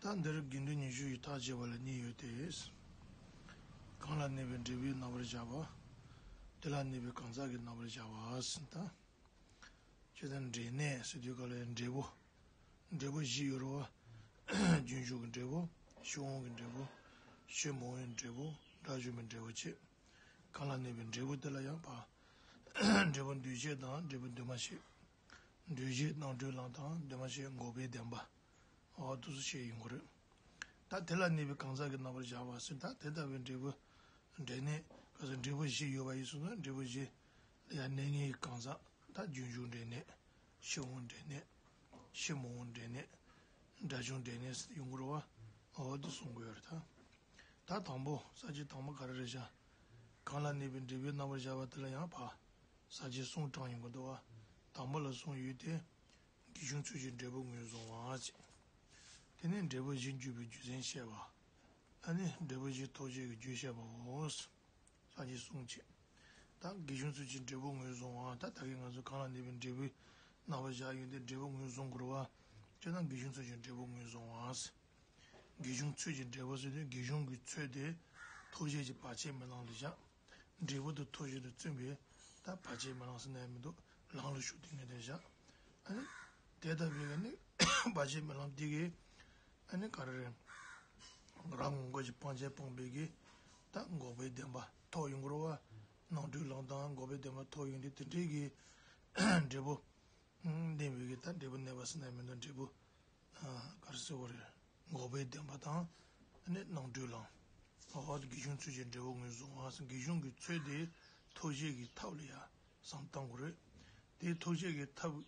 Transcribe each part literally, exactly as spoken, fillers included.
ད་འདིར་དགེ་འདུན་ཉི་ཤུ་ཡི་ཐག་བཅད་པ་ལ་གཉིས་ཡོད་དེ། གང་ལ་གནས་པའི་འབྲས་བུའི་རྣམ་པར་བཞག་པ། དེ་ལ་གནས་པའི་གང་ཟག་གི་རྣམ་པར་བཞག་པ་ཟེར་ད། ཅེས་དང་འབྲས་གནས་ཟེར་དུས་ག་ལ་ཡང་འབྲས་བུ། འབྲས་བུ་བཞི་ཡོད་རེད་བ། རྒྱུན་ཞུགས་ཀྱི་འབྲས་བུ། ཕྱིར་འོང་གི་འབྲས་བུ། ཕྱིར་མི་འོང་བའི་འབྲས་བུ། དགྲ་བཅོམ་པའི་འབྲས་བུ་བཅས། གང་ལ་གནས་པའི་འབྲས་བུ་དེ་ལ་ཡང་བ། འབྲས་བུ་འདུས་བྱས་དང་འབྲས་བུ་འདུས་མ་བྱས། འདུས་བྱས་རྣམ་གྲོལ་ལམ་དང་འདུས་མ་བྱས་འགོག་པའི་བདེན་པ། འོ་དེ་ཚོ་བཤད་ཡོང་གི་རེད། ད་དེ་ལ་གནས་པའི་གང་ཟག་གི་རྣམ་པར་བཞག་པ་ཟེར་ད་དེ་ལྟ་བུའི་འབྲས་བུ། འབྲས་གནས་ག་ཟེར་འབྲས་བུ་བཞི་ཡོད་པ་ཡིན་སོང་ན་འབྲས་བུ་བཞི་ལ་ཡང་གནས་ངེས་ཀྱི་གང་ཟག་ད་རྒྱུན་ཞུགས་འབྲས་གནས། ཕྱིར་འོང་འབྲས་གནས། ཕྱིར་མི་འོང་འབྲས་གནས། དགྲ་བཅོམ་འབྲས་གནས་ཟེར་ཡོང་གི་རེད་བ། འོ་དེ་གསུང་གི་ཡོད་རེད་ད། ད་དང་པོ་ས་བཅད་དང་པོ་ག་རེ་རེད་བཞག་གང་ལ་གནས་པའི་འབྲས་བུའི་རྣམ་པར་བཞག་པ་དེ་ལ་ཡང་བ། ས་བཅད་གསུམ་དྲངས་ཡོང་གི་འདུག་བ། དང་པོ་ལ་གསུངས་ཡོད་དེ། དགེ་སྦྱོང་ཚུལ་གྱིས་འབྲས་བུ་ངོས་བཟུང་བ་ཅེས། དེ་ནས་འབྲས་བུ་བཞི་འཇུག་པའི་རྒྱུ་མཚན་བཤད་པ། ཨ་ནི་འབྲས་བུ་བཞི་ཐོབ་བྱེད་ཀྱི་རྒྱུ་བཤད་པའོ། ས་བཅད་གསུམ་བྱས། ད་དགེ་སྦྱོང་ཚུལ་གྱིས་འབྲས་བུ་ངོས་བཟུང་བ་ད་ད་གིན་ང་ཚོ་གང་ལ་གནས་པའི་འབྲས་བུའི་རྣམ་པར་བཞག་ཡོད་དེ་འབྲས་བུ་ངོས་བཟུང་དགོས་རེད་བ། ཅེ་ན་དགེ་སྦྱོང་ཚུལ་གྱིས་འབྲས་བུ་ངོས་བཟུང་བ། དགེ་སྦྱོང་ཚུལ་གྱིས་འབྲས་བུ་ཟེར་དུས་དགེ་སྦྱོང་གི་ཚུལ་དེ་ཐོབ་བྱེད་ཀྱི་བར་ཆད་མེད་ལམ་དུ་བཞག་འབྲས་བུ་དེ་ཐོབ་བྱེད་དུ་བརྩོན་པའི་ད་བར་ཆད་མེད་ལམ་ཟེར་ན་ཡང་མི་འདུག་ལམ་ལ་ཞུགས་དུས་ངེས་དེ་བཞག་ཨ་ནི། དེ་ལྟ་བུའི་ནི་བར་ཆད་མེད་ལམ་དེ་གིས་ཨ་ནི་ག་རེ་རེད། རང་ངོ་སྐལ་གྱི་སྤང་བྱ་སྤངས་པའི་གི་ད་འགོག་པའི་བདེན་པ་ཐོབ་ཡོང་གི་རེད་བ། རྣམ་གྲོལ་ལམ་དང་འགོག་པའི་བདེན་པ་ཐོབ་ཡོང་དུས་དེ་འདྲའི་གི་འབྲས་བུ། ལྡན་པའི་གི་ད་འབྲས་བུ་གནས་པ་ཟེར་ན་མི་འདུག་འབྲས་བུ། ག་རེ་ཟེར་བ་རེད། འགོག་པའི་བདེན་པ་དང་། ནི་རྣམ་གྲོལ་ལམ། འོ་དགེ་སྦྱོང་ཚུལ་གྱིས་འབྲས་བུ་ངོས་བཟུང་བ་ཟེར་དགེ་སྦྱོང་གི་ཚུལ་དེ་ཐོབ་བྱེད་ཀྱི་ཐབས་ལ་ཡང་བསམ་བཏང་དགོས་རེད། དེ་ཐོབ་བྱེད་ཀྱི་ཐབས།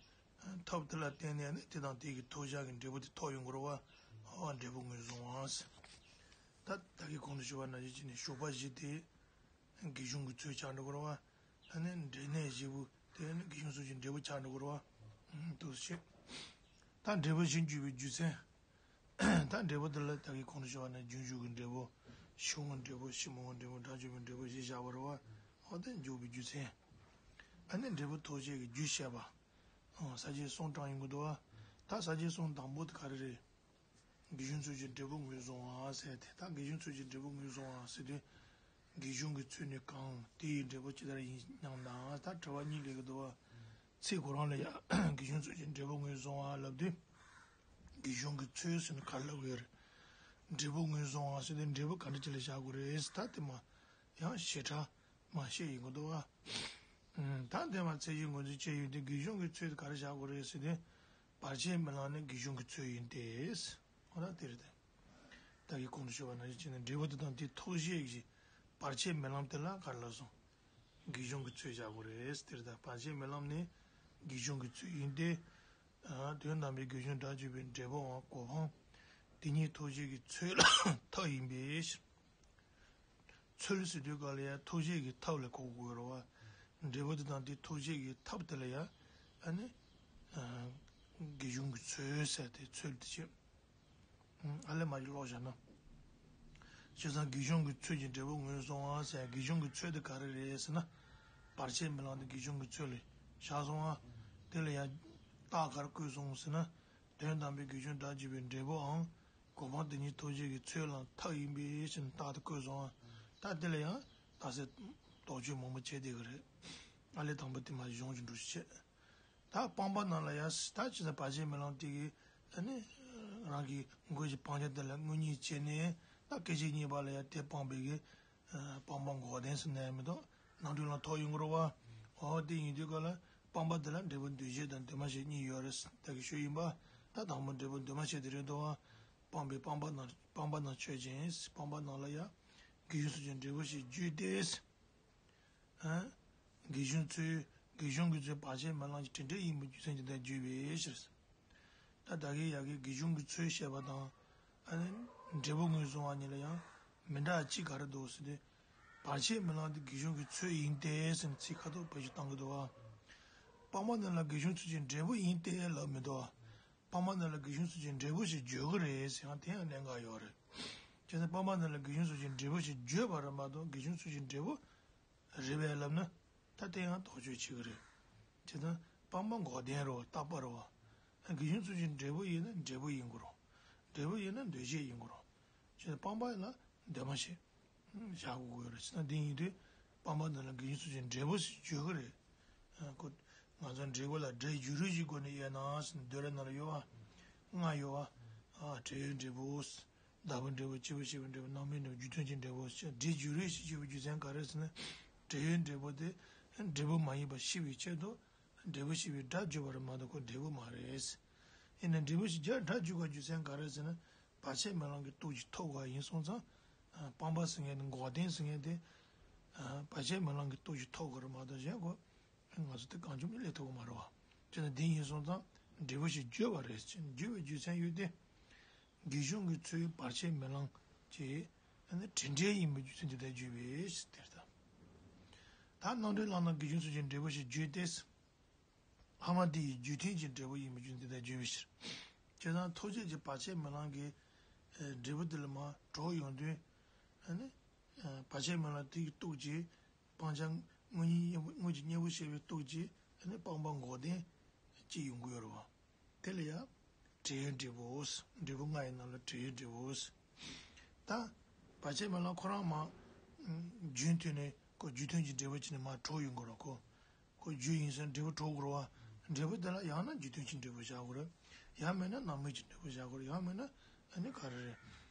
ཐབས་དེ་ལ་བརྟེན་ནས་ནི་དེ་དང་དེ་གི་ཐོབ་བྱ་གི་འབྲས་བུ་དེ་ཐོབ་ཡོང་དགོས་རེད་བ། འོ་འབྲས་བུ་ངོས་བཟུང་བ་ཟེར། ད་ད་གིན་གོང་དུ་ཞུས་པ་ནང་བཞིན་བྱས་ནས་ཞོགས་པ་བཞི་དེ། དགེ་སྦྱོང་གི་ཚུལ་ཆགས་འགྲོ་གི་རེད་བ། ཨ་ནི་འབྲས་གནས་བཞི་པོ་དེ་ནི་དགེ་སྦྱོང་ཚུལ་གྱི་འབྲས་བུ་ཆགས་འགྲོ་གི་རེད་བ། འདུག་སེ་བྱས། ད་འབྲས་བུ་བཞི་འཇུག་པའི་རྒྱུ་མཚན། ད་འབྲས་བུ་དེ་ལ་ད་གིན་གོང་དུ་ཞུས་པ་ནི་རྒྱུན་ཞུགས་ཀྱི་འབྲས་བུ། ཕྱིར་འོང་འབྲས་བུ་ཕྱིར་མི་འོང་འབྲས་བུ་དགྲ་བཅོམ་པའི་འབྲས་བུ་བཞི་བཞག་པ་རེད་བ། འོ་དེ་འཇུག་པའི་རྒྱུ་མཚན། ཨ་ནི་འབྲས་བུ་ཐོབ་བྱེད་ཀྱི་རྒྱུ་བཤད་པ། ཨང་ས་བཅད་གསུམ་དྲངས་ཡོང་གི་འདུག་བ། ད་ས་བཅད་གསུམ་དང་པོ་དེ་ག་རེ་རེད། དགེ་སྦྱོང་ཚུལ་གྱིས་འབྲས་བུ་ངོས་བཟུང་བ་ཟེར་ཏེ་ད་དགེ་སྦྱོང་ཚུལ་གྱིས་འབྲས་བུ་ངོས་བཟུང་བ་ཟེར་དུས། དགེ་སྦྱོང་གི་ཚུལ་ནི་གང་དེ་ཡི་འབྲས་བུ་ཇི་ལྟར་ཡིན་སྙམ་ན་ད་དྲི་བ་གཉིས་སླེབས་ཀྱི་འདུག་བ། ཚིག་ཁོ་རང་ལ་ཡང་དགེ་སྦྱོང་ཚུལ་གྱིས་འབྲས་བུ་ངོས་བཟུང་བ་ལབ་དུས། དགེ་སྦྱོང་གི་ཚུལ་ཟེར་ནས་ག་རེ་ལབ་ཀྱི་ཡོད་རེད། འབྲས་བུ་ངོས་བཟུང་བ་ཟེར་དུས་འབྲས་བུ་ག་འདྲ་ཅིག་ལ་བཞག་དགོས་རེད་ཟེར་ད་དེ་མ་ཡང་ཞེ་དྲག་མ་བཤད་ཡོང་གི་འདུག་བ། ད་དེ་མ་ཚད་ཀྱི་ངོས་འཛིན་བྱས་ཡོད་དུས་དགེ་སྦྱོང་གི་ཚུལ་དེ་ག་རེ་བཞག་དགོས་རེད་ཟེར་དུས། བར་ཆད་མེད་ལམ་ནི་དགེ་སྦྱོང་གི་ཚུལ་ཡིན་ཏེ། འོ་ན་དེ་རེད་དེ། ད་གིན་གོང་དུ་ཞུས་པ་ནང་བཞིན་བྱས་ནས་འབྲས་བུ་དེ་དང་དེའི་ཐོབ་བྱེད་ཀྱི་བར་ཆད་མེད་ལམ་དེ་ལ་ག་རེ་ལབ་སོང་། དགེ་སྦྱོང་གི་ཚུལ་བཞག་དགོས་རེད་དེ་རེད་ད། བར་ཆད་མེད་ལམ་ནི་དགེ་སྦྱོང་གི་ཚུལ་ཡིན་ཏེ། དོན་དམ་པའི་དགེ་སྦྱོང་དགྲ་བཅོམ་པའི་འབྲས་བུའང་གོ་འཕང་དེ་ཉིད་ཐོབ་བྱེད་ཀྱི་ཚུལ་ལ་ཐབས་ཡིན་པས། ཚུལ་ཟེར་དུས་ག་ལ་ཡང་ཐོབ་བྱེད་ཀྱི་ཐབས་ལ་གོ་དགོས་རེད་བ། འབྲས་བུ་དེ་དང་དེ་ཐོབ་བྱེད་ཀྱི་ཐབས་དེ་ལ་ཡང་ཨ་ནི། དགེ་སྦྱོང་གི་ཚུལ་ཟེར་ཏེ་ཚུལ་དེ་བྱེད། ཨ་ལས་མ་ཞིག་ཀློག་བཞག་ན། བྱས་ཙང་དགེ་སྦྱོང་གི་ཚུལ་གྱིས་འབྲས་བུ་ངོས་བཟུང་བ་ཟེར་དགེ་སྦྱོང་གི་ཚུལ་དེ་ག་རེ་རེད་ཟེར་ན། བར་ཆད་མེད་ལམ་དེ་དགེ་སྦྱོང་གི་ཚུལ་ལ་བཞག་སོང་ང་། དེ་ལ་ཡང་རྟགས་ག་རེ་བཀོད་སོང་ཟེར་ན། དོན་དམ་པའི་དགེ་སྦྱོང་དགྲ་བཅོམ་པའི་འབྲས་བུའང་གོ་འཕང་དེ་ཉིད་ཐོབ་བྱེད་ཀྱི་ཚུལ་ལ་ཐབས་ཡིན་པའི་ཕྱིར་རྟགས་དེ་བཀོད་སོང་ང་། ད་དེ་ལ་ཡང་རྟགས་གསལ་དོགས་གཅོད་མང་པོ་བྱས་བསྡད་ཀྱི་རེད། ཨ་ལས་དང་པོ་དེ་མ་གཞུང་གི་འགྲོ་ཤེས། ད་སྤངས་པ་རྣམས་ལ་ཡང་ད་ཅི་ཙམ་བར་ཆད་མེད་ལམ་དེ་གི་ཨ་ནི་རང་གི་འགོག་བྱེད་སྤང་བྱ་དེ་ལ་དངོས་གཉེན་བྱས་ནས་ད་སྐད་ཅིག་གཉིས་པ་ལ་ཡང་དེ་སྤངས་པའི་གི་སྤངས་པ་འགོག་བདེན་ཟེར་ན་ཡང་མི་འདུག་རྣམ་གྲོལ་ལམ་ཐོབ་ཡོང་གི་རེད་བ། འོ་དེ་ཡིན་དུས་ག་ལ་སྤངས་པ་དེ་ལ་འབྲས་བུ་འདུས་བྱས་དང་འདུས་མ་བྱས་གཉིས་ཡོད་རེད་ད་གི་ཞུ་ཡིན་པ། ད་དང་པོ་འབྲས་བུ་འདུས་མ་བྱས་དེ་རེད་འདུག་བ། སྤངས་པའི་སྤངས་པ་རྣམས་སྤངས་པ་རྣམས་ཆོས་ཅན། སྤངས་པ་རྣམས་ལ་ཡང་དགེ་སྦྱོང་ཚུལ་གྱིས་འབྲས་བུ་ཞེས་བརྗོད་དེ། དགེ་སྦྱོང་ཚུལ། དགེ་སྦྱོང་གི་ཚུལ་བར་ཆད་མེད་ལམ་གྱི་དྲིན་དྲན་ཡིན་པའི་རྒྱུ་མཚན་གྱིས་དེ་བརྗོད་པའི་ཕྱིར། ད་ད་གིན་ཡ་གི་དགེ་སྦྱོང་གི་ཚུལ་བཤད་པ་དང་། ཨ་ནི་འབྲས་བུ་ངོས་བཟུང་བ་གཉིས་ལ་ཡང་མི་འདྲ་གཅིག་ག་རེ་འདུག་ཟེར་ཏེ། བར་ཆད་མེད་ལམ་དེ་དགེ་སྦྱོང་གི་ཚུལ་ཡིན་ཏེ་ཟེར་ནས་ཚིག་ཁ་ཐོག་བེད་སྤྱོད་བཏང་གི་འདུག་བ། སྤངས་པ་རྣམས་ལ་དགེ་སྦྱོང་ཚུལ་གྱི་འབྲས་བུ་ཡིན་ཏེ་ལབ་མི་འདུག་བ། སྤངས་པ་རྣམས་ལ་དགེ་སྦྱོང་ཚུལ་གྱི་འབྲས་བུ་ཞེས་བརྗོད་ཀྱི་རེད་ཟེར་ཡང་དེ་ཡང་གནད་འགག་ཡོད་རེད། བྱས་ཙང་སྤངས་པ་རྣམས་ལ་དགེ་སྦྱོང་ཚུལ་གྱི་འབྲས་བུ་ཞེས་བརྗོད་པ་རེད་མ་གཏོགས་དགེ་སྦྱོང་ཚུལ་གྱི་འབྲས་བུ་རེད་པས་ལབ་ན་ད་དེ་ཡང་དོགས་གཅོད་བྱེད་ཀྱི་རེད། བྱས་ཙང་སྤངས་པ་འགོག་བདེན་རེད་བ། རྟག་པ་རེད་བ། དགེ་སྦྱོང་ཚུལ་གྱི་འབྲས་བུ་ཡིན་ན་འབྲས་བུ་ཡིན་དགོས་རེད། འབྲས་བུ་ཡིན་ན་འདོད་བྱེད་ཡིན་དགོས་རེད། བྱས་ན་སྤངས་པ་ཡིན་ན་འདོད་མ་བྱས། བཞག་དགོས་ཀྱི་ཡོད་རེད། བྱས་ན་འདི་ཡིན་དུས་སྤངས་པ་ནང་ལ་དགེ་བཅུ་གསུམ་གྱི་འབྲས་བུ་ཞེས་བརྗོད་ཀྱི་རེད། ཨ་ཁོ་ང་ཚོ་འབྲས་བུ་ལ་སྒྲའི་བརྗོད་རིགས་ཀྱི་སྒོ་ནས་དབྱེ་ན་ཟེར་ན་འདོད་རེད་ན་ལ་ཡོད་པ། ལྔ་ཡོད་པ། ཨ་བྲལ་བའི་འབྲས་བུ། བདག་པོའི་འབྲས་བུ། སྐྱེས་བུ་ཤེས་པའི་འབྲས་བུ། རྣམ་སྨིན་འབྲས་བུ། རྒྱུ་མཐུན་གྱི་འབྲས་བུ་ཞེས་སྒྲའི་བརྗོད་རིགས་ཞེས་བརྗོད་པའི་རྒྱུ་མཚན་ག་རེ་ཟེར་ན། བྲལ་བའི་འབྲས་བུ་དེ་འབྲས་བུ་མ་ཡིན་པ་ཤེས་པའི་ཆེད་དུ་འབྲས་བུ་ཞེས་པའི་སྒྲ་བརྗོད་པ་རེད་མ་གཏོགས་ཁོ་འབྲས་བུ་མ་རེད། ཡིན་ན་འབྲས་བུ་ཞེས་སྒྲ་བརྗོད་པའི་རྒྱུ་མཚན་ག་རེ་ཟེར་ན། བར་ཆད་མེད་ལམ་གྱི་སྟོབས་ཀྱིས་ཐོབ་དགོས་པ་ཡིན་སོང་ཙང་། སྤངས་པ་ཟེར་མཁན་དེ་འགོག་བདེན་ཟེར་མཁན་དེ། བར་ཆད་མེད་ལམ་གྱི་སྟོབས་ཀྱིས་ཐོབ་དགོས་རེད་མ་གཏོགས་གཞན་ཁོ། ང་ཚོ་དེ་གང་བྱུང་མི་ལས་ཐུབ་ཀྱི་མ་རེད་བ། དེ་ནི་དེ་ཡིན་སོང་ཙང་འབྲས་བུ་ཞེས་བརྗོད་པ་རེད་ཅེས་བརྗོད་པའི་རྒྱུ་མཚན་ཡོད་དེ། དགེ་སྦྱོང་གི་ཚུལ་བར་ཆད་མེད་ལམ་གྱི་དྲིན་བྲལ་ཡིན་པའི་རྒྱུ་མཚན་དེ་ལྟར་བརྗོད་པས་ཟེར་ཏེ། ད་རྣམ་གྲོལ་ལམ་ན་དགེ་སྦྱོང་ཚུལ་གྱི་འབྲས་བུ་ཞེས་བརྗོད་དེ། ལྷག་མ་དེ་ཡི་རྒྱུ་མཐུན་གྱི་འབྲས་བུ་ཡིན་པའི་རྒྱུ་མཚན་དེ་ལྟར་བརྗོད་པའི་ཕྱིར། བྱས་ཙང་ཐོགས་བཅས་ཀྱི་བར་ཆད་མེད་ལམ་གྱི་འབྲས་བུ་དེ་ལ་མར་གྲོལ་ཡོང་དུས། བར་ཆད་མེད་ལམ་དེ་ཡི་སྟོབས་ཀྱིས། སྤང་བྱ་དངོས་གཉེན་དངོས་ཀྱི་གཉེན་པོ་ཞེས་པའི་སྟོབས་ཀྱིས་ནི་སྤངས་པ་འགོག་བདེན་སྐྱེ་ཡོང་གི་ཡོད་རེད་བ། དེ་ལ་ཡང་བྲལ་བའི་འབྲས་བུ། འབྲས་བུ་ལྔ་ཡི་ནང་ལ་བྲལ་བའི་འབྲས་བུ། ད་བར་ཆད་མེད་ལམ་ཁོ་རང་མར་རྒྱུ་མཐུན་ནས་ཁོ་རྒྱུ་མཐུན་གྱི་འབྲས་བུ་བྱས་ནས་མར་གྲོལ་ཡོང་གི་རེད་ཁོ། ཁོ་རྒྱུ་ཡིན་ཟེར་འབྲས་བུ་གྲོལ་དགོས་རེད་བ། འབྲས་བུ་དེ་ལ་ཡང་ན་རྒྱུ་མཐུན་གྱི་འབྲས་བུ་བཞག་དགོས་རེད། ཡང་མིན་ན་རྣམ་སྨིན་གྱི་འབྲས་བུ་བཞག་དགོས་རེད། ཡང་མིན་ན་ཨ་ནི་ག་རེ་རེད།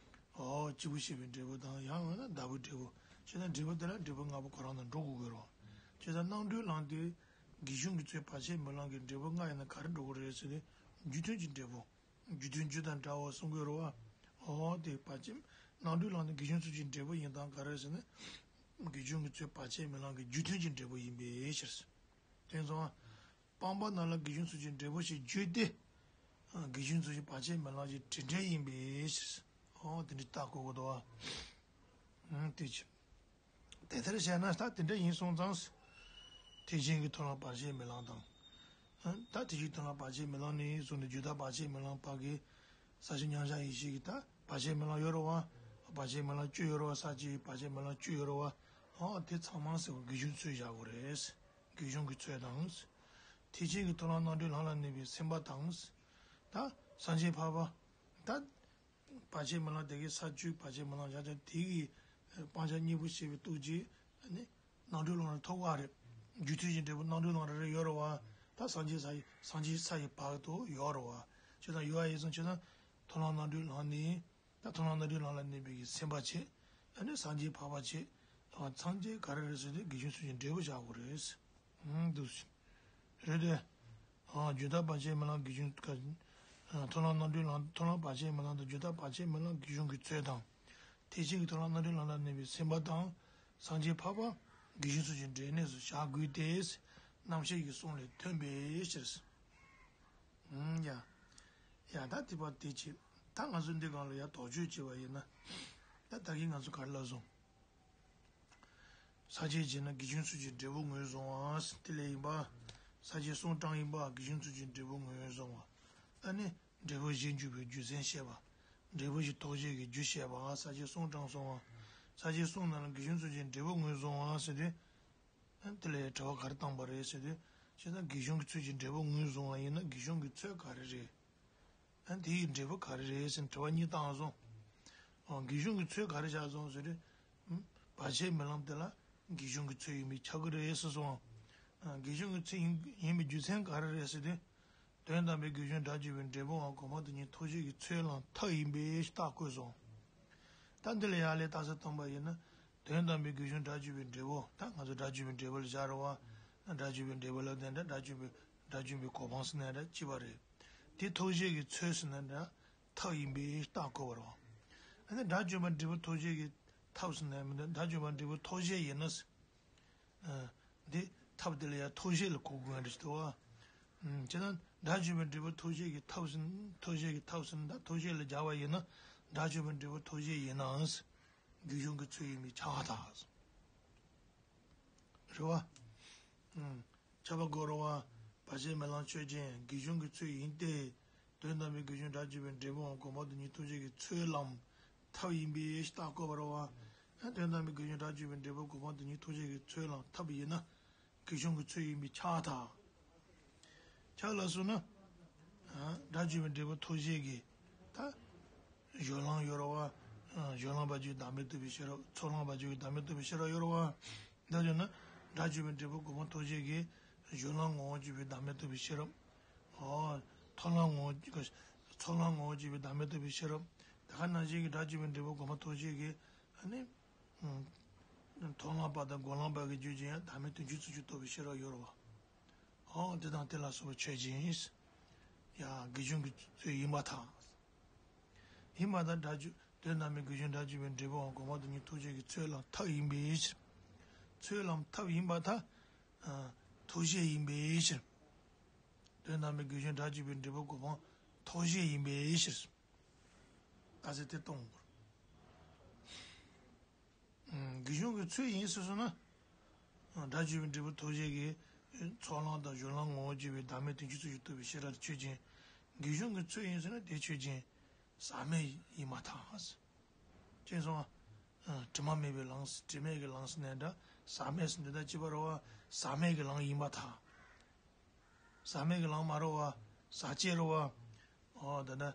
ཨོ་སྐྱེས་བུ་ཤེས་པའི་འབྲས་བུ་དང་ཡང་མིན་ན་བདག་པོའི་འབྲས་བུ། བྱས་ཙང་འབྲས་བུ་དེ་ལ་འབྲས་བུ་ལྔ་པོ་ཁོ་རང་དང་འགྲོ་དགོས་དགོས་རེད་བ། བྱས་ཙང་རྣམ་གྲོལ་ལམ་དེ་དགེ་སྦྱོང་གི་ཚུལ་བར་ཆད་མེད་ལམ་གྱི་འབྲས་བུ་ལྔ་ཡིན་ན་ག་རེ་འགྲོ་གི་རེད་ཟེར་ན། རྒྱུ་མཐུན་གྱི་འབྲས་བུ། རྒྱུ་མཐུན་རྒྱུ་དང་འདྲ་བ་གསུང་གི་རེད་བ། ཨོ་དེ་བར་ཆད་རྣམ་གྲོལ་ལམ་དེ་དགེ་སྦྱོང་ཚུལ་གྱི་འབྲས་བུ་ཡིན་སྟངས་ག་རེ་ཟེར་ན། དགེ་སྦྱོང་གི་ཚུལ་བར་ཆད་མེད་ལམ་གྱི་རྒྱུ་མཐུན་གྱི་འབྲས་བུ་ཡིན་པའི་ཕྱིར། དེ་ཚོ། སྤངས་པ་རྣམས་ལ་དགེ་སྦྱོང་ཚུལ་གྱི་འབྲས་བུ་ཞེས་བརྗོད་དེ། དགེ་སྦྱོང་ཚུལ་གྱི་བར་ཆད་མེད་ལམ་གྱི་དྲིན་བྲལ་ཡིན་པའི་ཕྱིར། ཨོ་དེ་འདྲ་བཏགས་དགོས་ཀྱི་འདུག་བ། དེ་ཕྱིར། དེ་ལྟར་བྱས་ན་ད་དེ་འདྲ་ཡིན་སོང་ཙང་། ཐེག་ཆེན་གྱི་མཐོང་ལམ་བར་ཆད་མེད་ལམ་དང་། ད་ཐེག་ཆེན་མཐོང་ལམ་བར་ཆད་མེད་ལམ་ནས་བཟུང་ནས་རྒྱུ་དག་བར་ཆད་མེད་ལམ་བར་གྱི་ས་བཅུ་མཉམ་གཞག་ཡེ་ཤེས་ཀྱི་ད་བར་ཆད་མེད་ལམ་ཡོད་རེད་བ། བར་ཆད་མེད་ལམ་བཅུ་ཡོད་རེད་བ། ས་བཅུའི་བར་ཆད་མེད་ལམ་བཅུ་ཡོད་རེད་བ། ཨོ་དེ་ཚང་མ་ཟེར་བ་དགེ་སྦྱོང་ཚུལ་བཞག་དགོས་རེད། དགེ་སྦྱོང་གི་ཚུལ་དང་། ཐེག་ཆེན་གྱི་མཐོང་ལམ་རྣམ་གྲོལ་ལམ་ལ་གནས་པའི་སེམས་པ་དང་། ད་སངས་རྒྱས་འཕགས་པ། ད་བར་ཆད་མེད་ལམ་དེ་གའི་ས་བཅུའི་བར་ཆད་མེད་ལམ་བཞག་ཀྱང་དེ་གི་སྤང་བྱ་གཉེན་པོ་ཞེས་པའི་སྟོབས་ཀྱིས་ནི་རྣམ་གྲོལ་ལམ་རེ་ཐོབ་པ་རེད། རྒྱུ་མཐུན་གྱི་འབྲས་བུ་རྣམ་གྲོལ་ལམ་རེ་རེ་ཡོད་རེད་བ། ད་སངས་རྒྱས་ས་ཡི་སངས་རྒྱས་ས་ཡི་བར་དུ་ཡོད་རེད་བ། བྱས་ཙང་ཡོད་པ་ཡིན་ཙང་བྱས་ཙང་མཐོང་ལམ་རྣམ་གྲོལ་ལམ་ནི། ད་མཐོང་ལམ་རྣམ་གྲོལ་ལམ་ལ་གནས་པའི་སེམས་དཔའ་བྱས། ཨ་ནི་སངས་རྒྱས་འཕགས་པ་བྱས། སངས་རྒྱས་ག་རེ་རེད་ཟེར་ཏེ་དགེ་སྦྱོང་ཚུལ་གྱི་འབྲས་བུ་བཞག་དགོས་རེད། འདུག་སེ། རེད་དེ། རྒྱུ་དག་བར་ཆད་མེད་ལམ་དགེ་སྦྱོང་། མཐོང་ལམ་རྣམ་གྲོལ་ལམ་མཐོང་ལམ་བར་ཆད་མེད་ལམ་དང་རྒྱུ་དག་བར་ཆད་མེད་ལམ་དགེ་སྦྱོང་གི་ཚུལ་དང་། ཐེག་ཆེན་གྱི་མཐོང་ལམ་རྣམ་གྲོལ་ལམ་ལ་གནས་པའི་སེམས་དཔའ་དང་། སངས་རྒྱས་འཕགས་པ་དགེ་སྦྱོང་ཚུལ་གྱི་འབྲས་གནས་སུ་བཞག་དགོས་ཏེ། རྣམ་བཤད་ཀྱི་གསུང་ལས་ཐོན་པའི་ཕྱིར། ཡ། ཡ་ད་དེ་བར་དེ་བྱེད། ད་ང་ཚོ་འདི་སྒང་ལ་ཡ་དོགས་གཅོད་བྱས་པ་ཡིན་ན། ད་ད་གིན་ང་ཚོ་ག་རེ་ལབ་སོང་། ས་བཅད་བྱས་ན་དགེ་སྦྱོང་ཚུལ་གྱི་འབྲས་བུ་ངོས་བཟུང་བ། དེ་ལས་ཡིན་པ། ས་བཅད་གསུམ་དྲངས་ཡིན་པ་དགེ་སྦྱོང་ཚུལ་གྱི་འབྲས་བུ་ངོས་བཟུང་བ། ཨ་ནི་འབྲས་བུ་གཞན་འཇུག་པའི་རྒྱུ་མཚན་བཤད་པ། འབྲས་བུ་གཞན་ཐོགས་བཅས་ཀྱི་རྒྱུ་བཤད་པ། ས་བཅད་གསུམ་དྲངས་སོང་བ། ས་བཅད་གསུམ་ནང་ལ་དགེ་སྦྱོང་ཚུལ་གྱི་འབྲས་བུ་ངོས་བཟུང་བ་ཟེར་དུས། དེ་ལ་དྲི་བ་ག་རེ་བཏང་པ་རེད་ཟེར་དུས། བྱས་ཙང་དགེ་སྦྱོང་གི་ཚུལ་གྱི་འབྲས་བུ་ངོས་བཟུང་བ་ཡིན་ན་དགེ་སྦྱོང་གི་ཚུལ་ག་རེ་རེད། དེ་ཡི་འབྲས་བུ་ག་རེ་རེད་ཟེར་དྲི་བ་གཉིས་བཏང་སོང་། དགེ་སྦྱོང་གི་ཚུལ་ག་རེ་བཞག་སོང་ཟེར་དུས། བར་ཆད་མེད་ལམ་དེ་ལ་དགེ་སྦྱོང་གི་ཚུལ་ཡིན་པས་ཁྱབ་ཀྱི་རེད་ཟེར་སོང་། དགེ་སྦྱོང་གི་ཚུལ་ཡིན་ཡིན་པའི་རྒྱུ་མཚན་ག་རེ་རེད་ཟེར་དུས། དོན་དམ་པའི་དགེ་སྦྱོང་སྒྲ་བརྗོད་པའི་འབྲས་བུའང་གོང་མ་དང་ནི་ཐོགས་བཅས་ཀྱི་ཚུལ་ལམ་ཐབས་ཡིན་པས་རྟགས་བཀོད་སོང་། ད་འདི་ལ་ཡར་ལས་རྟགས་གསལ་བཏང་པ་ཡིན་ན། དོན་དམ་པའི་དགེ་སྦྱོང་སྒྲ་བརྗོད་པའི་འབྲས་བུ། ད་ང་ཚོ་སྒྲ་བརྗོད་པའི་འབྲས་བུ་ལ་བཞག་རེད་བ། སྒྲ་བརྗོད་པའི་འབྲས་བུ་ལ་བརྟེན་ནས་སྒྲ་བརྗོད་པའི་སྒྲ་བརྗོད་པའི་གོ་འཕང་ཟེར་ན་འདྲ་གཅིག་པ་རེད། དེ་ཐོགས་བཅས་ཀྱི་ཚུལ་ཟེར་ན་འདྲ་ཐབས་ཡིན་པས་རྟགས་བཀོད་པ་རེད་བ། ཨ་ནི་སྒྲ་བརྗོད་པ་འབྲས་བུ་ཐོགས་བཅས་ཀྱི་ཐབས་ཟེར་ན་མི་འདུག་སྒྲ་བརྗོད་པ་འབྲས་བུ་ཐོགས་བཅས་ཡིན་ན། འདི་ཐབས་དེ་ལ་ཡང་ཐོགས་བཅས་ལ་གོ་དགོས་ཡ་འདྲ་ཞིག་འདུག་བ། བྱས་ན་སྒྲ་བརྗོད་པའི་འབྲས་བུ་ཐོགས་བཅས་ཀྱི་ཐབས་ཟེར་ན་ཐོགས་བཅས་ཀྱི་ཐབས་ཟེར་ན་ད་ཐོགས་བཅས་ལ་སྦྱར་བ་ཡིན་ན་སྒྲ་བརྗོད་པའི་འབྲས་བུ་ཐོགས་བཅས་ཡིན་ནའང་། དགེ་སྦྱོང་གི་ཚུལ་ཡིན་པས་ཁྱབ་པར་ཐལ། རེད་བ། ཁྱབ་པ་དགོས་རེད་བ། བར་ཆད་མེད་ལམ་ཆོས་ཅན། དགེ་སྦྱོང་གི་ཚུལ་ཡིན་ཏེ། དོན་དམ་པའི་དགེ་སྦྱོང་སྒྲ་བརྗོད་པའི་འབྲས་བུའང་གོང་མ་དང་ནི་ཐོགས་བཅས་ཀྱི་ཚུལ་ལམ་ཐབས་ཡིན་པས་རྟགས་བཀོད་པ་རེད་བ། དོན་དམ་པའི་དགེ་སྦྱོང་སྒྲ་བརྗོད་པའི་འབྲས་བུ་གོང་མ་དང་ནི་ཐོགས་བཅས་ཀྱི་ཚུལ་ལམ་ཐབས་ཡིན་ན། དགེ་སྦྱོང་གི་ཚུལ་ཡིན་པས་ཁྱབ་པར་ཐལ། ཁྱབ་ལ་སོགས་ན། སྒྲ་བརྗོད་པའི་འབྲས་བུ་ཐོགས་བཅས་ཀྱི། ད། སྦྱོར་ལམ་ཡོད་རེད་བ། སྦྱོར་ལམ་བར་གྱི་བདག་མེད་རྟོགས་པའི་ཤེས་རབ། ཚོགས་ལམ་བར་གྱི་བདག་མེད་རྟོགས་པའི་ཤེས་རབ་ཡོད་རེད་བ། འདི་བརྗོད་ན་སྒྲ་བརྗོད་པའི་འབྲས་བུ་གོ་འཕང་ཐོབ་བྱེད་ཀྱི་སྦྱོར་ལམ་ངོ་བོར་གྱུར་པའི་བདག་མེད་རྟོགས་པའི་ཤེས་རབ། ཨོ། ཐོབ་ལམ་ངོ་བོ། ཚོགས་ལམ་ངོ་བོར་གྱུར་པའི་བདག་མེད་རྟོགས་པའི་ཤེས་རབ། དེ་ག་ནང་བཞིན་གྱི་སྒྲ་བརྗོད་པའི་འབྲས་བུ་གོ་འཕང་ཐོབ་བྱེད་ཀྱི་ཨ་ནི། མཐོང་ལམ་པ་དང་སྒོམ་ལམ་པ་གི་རྒྱུད་ཀྱི་ཡང་བདག་མེད་དོན་བྱེད་ཚུལ་གྱི་རྟོགས་པའི་ཤེས་རབ་ཡོད་རེད་བ། ཨོ། དེ་དང་དེ་ལ་སོགས་པ་ཆོས་ཅན། ཡ། དགེ་སྦྱོང་གི་ཚུལ་ཡིན་པར་ཐལ། ཡིན་པར་ཐལ། སྒྲ་བརྗོད་དོན་དམ་པའི་དགེ་སྦྱོང་སྒྲ་བརྗོད་པའི་འབྲས་བུའང་གོ་འཕང་དོན་གཉིས་ཐོབ་བྱེད་ཀྱི་ཚོགས་ལམ་ཐབས་ཡིན་པའི་ཕྱིར། ཚོགས་ལམ་ཐབས་ཡིན་པར་ཐལ། ཐོབ་བྱེད་ཡིན་པའི་ཕྱིར། དོན་དམ་པའི་དགེ་སྦྱོང་སྒྲ་བརྗོད་པའི་འབྲས་བུ་གོ་འཕང་ཐོབ་བྱེད་ཡིན་པའི་ཕྱིར། ད་ཚེ་དེ་གཏོང་དགོས། དགེ་སྦྱོང་གི་ཚུལ་ཡིན་ཟེར་སོང་ན། སྒྲ་བརྗོད་པའི་འབྲས་བུ་ཐོབ་བྱེད་ཀྱི་ཚོགས་ལམ་དང་སྦྱོར་ལམ་ངོ་བོར་གྱུར་པའི་བདག་མེད་དོན་བྱེད་ཚུལ་གྱི་རྟོགས་པའི་ཤེས་རབ་ཆོས་ཅན། དགེ་སྦྱོང་གི་ཚུལ་ཡིན་ཟེར་ན་དེ་ཆོས་ཅན། ཟག་མེད་ཡིན་པར་ཐལ། ཅེས་གསུངས་པ། དྲི་མ་མེད་པའི་ལམ། དྲི་མེད་ཀྱི་ལམ་ཟེར་ནའི་འདྲ། ཟག་མེད་ཟེར་འདི་དག་ཅེས་པ་རེད་བ། ཟག་མེད་ཀྱི་ལམ་ཡིན་པར་ཐལ། ཟག་མེད་ཀྱི་ལམ་མ་རེད་བ། ཟག་བཅས་རེད་བ། ཨོ། ད་ནི་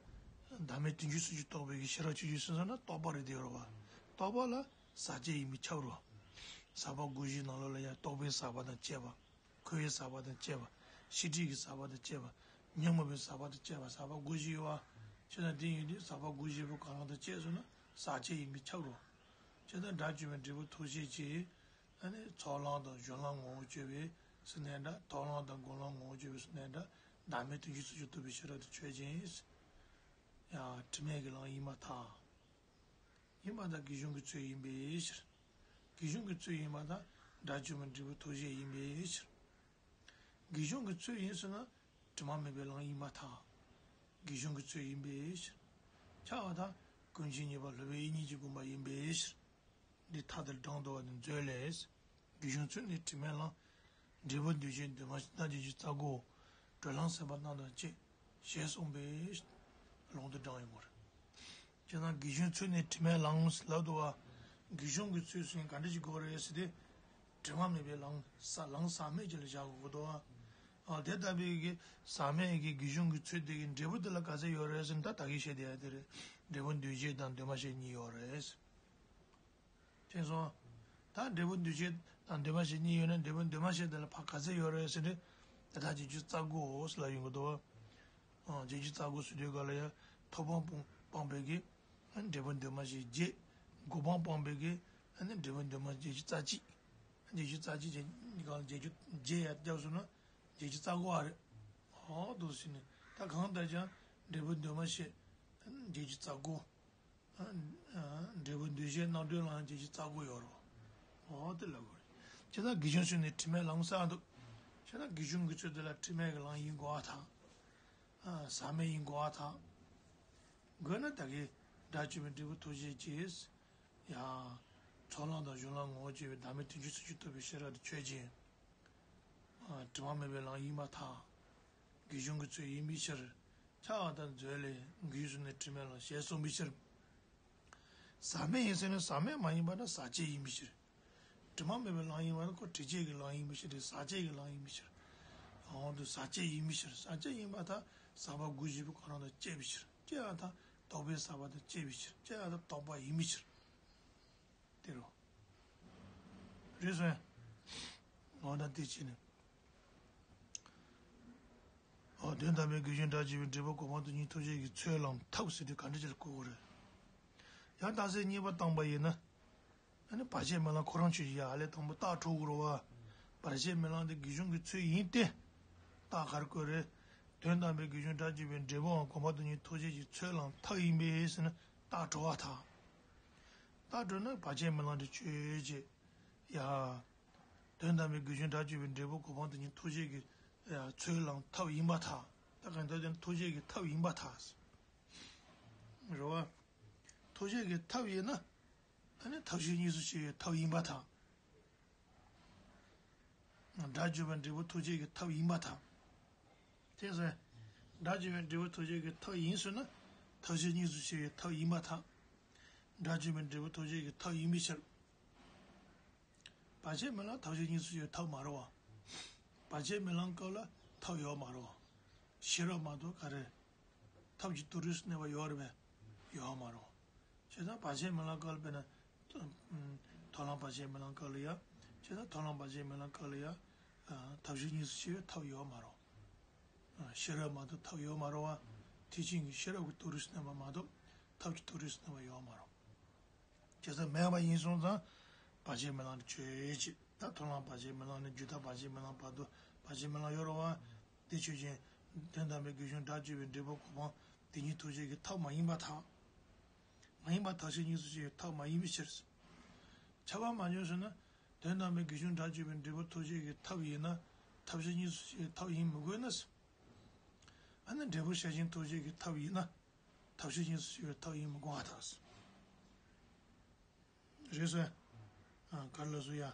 བདག་མེད་དོན་བྱེད་ཚུལ་གྱི་རྟོགས་པའི་གི་ཤེས་རབ་ཆོས་ཅན་ཟེར་ན་རྟོག་པ་རེད་དེ་རེད་བ། རྟོག་པ་ལ་ཟག་བཅས་ཡིན་པས་ཁྱབ་རེད་བ། ཟག་པ་དགུ་བཞིའི་ནང་ལོགས་ལ་ཡང་རྟོག་པའི་ཟག་པ་དང་བཅས་པ། འཁོར་བའི་ཟག་པ་དང་བཅས་པ། ཤེས་སྒྲིབ་ཀྱི་ཟག་པ་དང་བཅས་པ། ཉོན་མོངས་པའི་ཟག་པ་དང་བཅས་པ། ཟག་པ་དགུ་བཞི་ཡོད་བ། བྱས་ཙང་དེ་ཡིན་དུས་ཟག་པ་དགུ་བཞི་པོ་གང་རུང་དང་བཅས་སོང་ན་ཟག་བཅས་ཡིན་པས་ཁྱབ་རེད་བ། བྱས་ཙང་སྒྲ་བརྗོད་པའི་འབྲས་བུ་ཐོབ་བྱེད་ཀྱི། ཨ་ནི་ཚོགས་ལམ་དང་སྦྱོར་ལམ་ངོ་བོར་གྱུར་པའི་ཟེར་ནའི་འདྲ། ཐོབ་ལམ་དང་སྒོམ་ལམ་ངོ་བོར་གྱུར་པའི་ཟེར་ནའི་འདྲ། བདག་མེད་དོན་བྱེད་ཚུལ་གྱི་རྟོགས་པའི་ཤེས་རབ་དེ་ཆོས་ཅན། ཡ། དྲི་མེད་ཀྱི་ལམ་ཡིན་པར་ཐལ། ཡིན་པར་ཐལ། དགེ་སྦྱོང་གི་ཚུལ་ཡིན་པའི་ཕྱིར། དགེ་སྦྱོང་གི་ཚུལ་ཡིན་པར་ཐལ། སྒྲ་བརྗོད་པའི་འབྲས་བུ་ཐོབ་བྱེད་ཡིན་པའི་ཕྱིར། དགེ་སྦྱོང་གི་ཚུལ་ཡིན་ཟེར་ན། དྲི་མ་མེད་པའི་ལམ་ཡིན་པར་ཐལ། དགེ་སྦྱོང་གི་ཚུལ་ཡིན་པའི་ཕྱིར། ཁྱབ་པར་ཐལ། ཀུན་མཁྱེན་ཉེ་བར་སློབ་དཔོན་དབྱིག་གཉེན་གྱིས་བསྒོམས་པ་ཡིན་པའི་ཕྱིར། འདི་མཐའ་དེར་དྲངས་འདུག་པ་ནི་མཛོད་ལས། དགེ་སྦྱོང་ཚུལ་ནི་དྲི་མེད་ལམ། འབྲས་བུ་འདོད་བྱེད་འདུས་མ་བྱས་རྣམས་ཀྱི་རྒྱུ་རྩ་དགུའོ། གྲོལ་ལམ་སེམས་དཔའ་རྣམས་དང་བཅས། ཞེས་གསུངས་པས། ལུང་དུ་དྲངས་ཡོད་པ་རེད། བྱས་ཙང་དགེ་སྦྱོང་ཚུལ་ནི་དྲི་མེད་ལམ་ལབ་འདུག་པ། དགེ་སྦྱོང་གི་ཚུལ་ཟེར་ན་ག་འདྲ་ཞིག་དགོས་རེད་ཟེར་ཏེ། དྲི་མ་མེད་པའི་ལམ། ས་ལམ་ཟག་མེད་ཅིག་ལ་བཞག་དགོས་འདུག་པ། ཨ། དེ་ལྟ་བུའི་གི་ཟག་མེད་ཀྱི་དགེ་སྦྱོང་གི་ཚུལ་དེ་གི་འབྲས་བུ་དེ་ལ་ག་ཚད་ཡོད་རེད་ཟེར་ན། ད་ད་གིན་བཤད་བསྡད་ཡ་དེ་རེད། འབྲས་བུ་འདོད་བྱེད་དང་འདུས་མ་བྱས་གཉིས་ཡོད་རེད། དེ་སོང་། ད་འབྲས་བུ་འདོད་བྱེད་དང་འདུས་མ་བྱས་གཉིས་ཡོད་ན། འབྲས་བུ་འདུས་མ་བྱས་དེ་ལ་ཕར་ག་ཚད་ཡོད་རེད་ཟེར་ན། དེ་དག་རྒྱུ་རྩ་དགུའོ་ཟེར་ལབ་ཡོང་གི་འདུག་པ། ཨ། རྒྱུ་རྩ་དགུ་ཟེར་དུས་ག་ལ་ཡ། ཐོབ་དཔང་སྤངས་པའི་གི། ཨ། འབྲས་བུ་འདུས་མ་བྱས་བརྒྱད། འགོག་དཔང་སྤངས་པའི་གི། ཨ་ནི་འབྲས་བུ་འདུས་མ་བྱས་རྒྱུ་རྩ་གཅིག། རྒྱུ་རྩ་གཅིག་བྱས་ག་ལ་རྒྱུ་བརྒྱད་ཡར་བརྒྱབ་སོང་ན་རྒྱུ་རྩ་དགུ་པ་རེད། ཨོ། འདུག་ཟེར་ནས་ད་གང་ལྟར་ཀྱང་འབྲས་བུ་འདུས་མ་བྱས་རྒྱུ་རྩ་དགུ། འབྲས་བུ་འདུས་བྱས་རྣམ་གྲོལ་ལམ་གྱི་རྩ་དགུ་ཡོད་རེད། འོ་དེ་ལ་གོ་རེད། བྱས་ཙང་དགེ་སྦྱོང་ཚུལ་ནི་དྲི་མེད་ལམ་ཟེར་འདུག་བྱས་ཙང་དགེ་སྦྱོང་གི་ཚུལ་དེ་ལ་དྲི་མེད་ཀྱི་ལམ་ཡིན་དགོས་པར་ཐལ། ཟག་མེད་ཡིན་དགོས་པར་ཐལ། དགོས་ན་ད་གིན་སྒྲ་བརྗོད་པའི་འབྲས་བུ་ཐོབ་བྱེད་ཀྱི། ཡ། ཚོགས་ལམ་དང་སྦྱོར་ལམ་ངོ་བོར་གྱུར་པའི་བདག་མེད་དོན་བྱེད་ཚུལ་གྱི་རྟོགས་པའི་ཤེས་རབ་དེ་ཆོས་ཅན། དྲི་མ་མེད་པའི་ལམ་ཡིན་པར་ཐལ། དགེ་སྦྱོང་གི་ཚུལ་ཡིན་པའི་ཕྱིར། ཁྱབ་པར་ཐལ། མཛོད་ལས། དགེ་སྦྱོང་ཚུལ་ནི་དྲི་མེད་ལམ། ཞེས་གསུངས་པའི་ཕྱིར། ཟག་མེད་ཡིན་ཟེར་ན་ཟག་མེད་མ་ཡིན་པ་ན་ཟག་བཅས་ཡིན་པའི་ཕྱིར། དྲི་མ་མེད་པའི་ལམ་ཡིན་པ་ན་ཁོ་དྲི་བཅས་ཀྱི་ལམ་ཡིན་པའི་ཕྱིར། ཟག་བཅས་ཀྱི་ལམ་ཡིན་པའི་ཕྱིར། འོ་འདུག་ཟག་བཅས་ཡིན་པའི་ཕྱིར། ཟག་བཅས་ཡིན་པར་ཐལ། ཟག་པ་དགུ་བཞི་པོ་གང་རུང་དང་བཅས་པའི་ཕྱིར། བཅས་པར་ཐལ། རྟོག་པའི་ཟག་པ་དང་བཅས་པའི་ཕྱིར། བཅས་པར་ཐལ། རྟོག་པ་ཡིན་པའི་ཕྱིར། དེ་རུ། རེད་སོང་ཡ། འོ་ན་དེ་བྱས་ནས། འོ། དོན་དམ་པའི་དགེ་སྦྱོང་སྒྲ་བརྗོད་པའི་འབྲས་བུ་གོ་འཕང་དོན་གཉིས་ཐོབ་བྱེད་ཀྱི་ཚོགས་ལམ་ཐབས་ཟེར་དུས་ག་འདྲ་ཅིག་ལ་གོ་དགོས་རེད། ཡང་རྟགས་གསལ་གཉིས་པ་བཏང་པ་ཡིན་ན། ཨ་ནི་བར་ཆད་མེད་ལམ་ཁོ་རང་ཆོས་ཅན། ཡ། ཨ་ལས་དང་པོ་རྟགས་འཕྲོད་དགོས་རེད་བ། བར་ཆད་མེད་ལམ་དེ་དགེ་སྦྱོང་གི་ཚུལ་ཡིན་ཏེ། རྟགས་ག་རེ་བཀོད་རེད། དོན་དམ་པའི་དགེ་སྦྱོང་སྒྲ་བརྗོད་པའི་འབྲས་བུའང་གོ་འཕང་དོན་གཉིས་ཐོབ་བྱེད་ཀྱི་ཚོགས་ལམ་ཐབས་ཡིན་པས་ཟེར་ན་རྟགས་གྲོལ་བར་ཐལ། རྟགས་གྲོལ་ན་བར་ཆད་མེད་ལམ་དེ་ཆོས་ཅན། ཡ། དོན་དམ་པའི་དགེ་སྦྱོང་སྒྲ་བརྗོད་པའི་འབྲས་བུ་གོ་འཕང་དོན་གཉིས་ཐོབ་བྱེད་ཀྱི་ཚོགས་ལམ་ཐབས་ཡིན་པར་ཐལ། ད་གང་ལྟར་དོན་ཐོབ་བྱེད་ཀྱི་ཐབས་ཡིན་པར་ཐལ། རེད་བ། ཐོབ་བྱེད་ཀྱི་ཐབས་ཡིན་ན། ཨ་ནི་ཐབས་ཤེས་གཉིས་སུ་ཕྱེ་བའི་ཐབས་ཡིན་པར་ཐལ། སྒྲ་བརྗོད་པའི་འབྲས་བུ་ཐོབ་བྱེད་ཀྱི་ཐབས་ཡིན་པར་ཐལ། དེ་ཚེ། སྒྲ་བརྗོད་པའི་འབྲས་བུ་ཐོབ་བྱེད་ཀྱི་ཐབས་ཡིན་ཟེར་ན། ཐབས་ཤེས་གཉིས་སུ་ཕྱེ་བའི་ཐབས་ཡིན་པར་ཐལ། སྒྲ་བརྗོད་པའི་འབྲས་བུ་ཐོབ་བྱེད་ཀྱི་ཐབས་ཡིན་པའི་ཕྱིར། བར་ཆད་མེད་ལམ་ཐབས་ཤེས་གཉིས་སུ་ཕྱེ་བའི་ཐབས་མ་རེད་བ། བར་ཆད་མེད་ལམ་སྐབས་ལ་ཐབས་ཡོད་མ་རེད་བ། ཤེས་རབ་མ་གཏོགས་ག་རེ། ཐབས་ཀྱི་དུག་རིས་སུ་གནས་པ་ཡོད་རེད་པས། ཡོད་མ་རེད། བྱས་ཙང་བར་ཆད་རྨི་ལམ་སྐབས་ལ་དཔེར་ན། ཐོ་རངས་བར་ཆད་རྨི་ལམ་སྐབས་ལ་ཡ། བྱས་ཙང་ཐོ་རངས་བར་ཆད་རྨི་ལམ་སྐབས་ལ་ཡ། ཐབས་ཤེས་གཉིས་སུ་ཕྱེ་བའི་ཐབས་ཡོད་མ་རེད། ཤེས་རབ་མ་གཏོགས་ཐབས་ཡོད་མ་རེད་བ། ཐེག་ཆེན་གྱི་ཤེས་རབ་ཀྱི་མཐོ་རིས་སུ་གནས་པ་མ་གཏོགས་ཐབས་ཀྱི་མཐོ་རིས་སུ་གནས་པ་ཡོད་མ་རེད། བྱས་ཙང་མེད་པ་ཡིན་སོང་ཙང་། བར་ཆད་རྨི་ལམ་དེ་ཆོས་ཅན། ད་ཐོ་རངས་བར་ཆད་རྨི་ལམ་ནས་རྒྱུད་དག་བར་ཆད་རྨི་ལམ་བར་དུ་བར་ཆད་རྨི་ལམ་ཡོད་རེད་བ། དེ་ཆོས་ཅན། དོན་དམ་པའི་སྒོ་གསུམ་སྒྲ་བརྗོད་པའི་འབྲས་བུ་གོ་འཕང་དེ་ཉིད་ཐོབ་བྱེད་ཀྱི་ཐབས་མ་ཡིན་པར་ཐལ། མ་ཡིན་པར་ཐབས་ཤེས་གཉིས་སུ་ཕྱེ་བའི་ཐབས་མ་ཡིན་པའི་ཕྱིར། ཁྱབ་པ་མ་བྱུང་ཟེར་ན། དོན་དམ་པའི་སྒོ་གསུམ་སྒྲ་བརྗོད་པའི་འབྲས་བུ་ཐོབ་བྱེད་ཀྱི་ཐབས་ཡིན་ན། ཐབས་ཤེས་གཉིས་སུ་ཕྱེ་བའི་ཐབས་ཡིན་མི་དགོས་ན། ཨ་ནི་འབྲས་བུ་ཤེས་བཞིན་ཐོབ་བྱེད་ཀྱི་ཐབས་ཡིན་ན། ཐབས་ཤེས་གཉིས་སུ་ཕྱེ་བའི་ཐབས་ཡིན་མི་དགོས་པར་ཐལ། རེད་སོ། ག་རེ་ལབ་སོང་ཡ།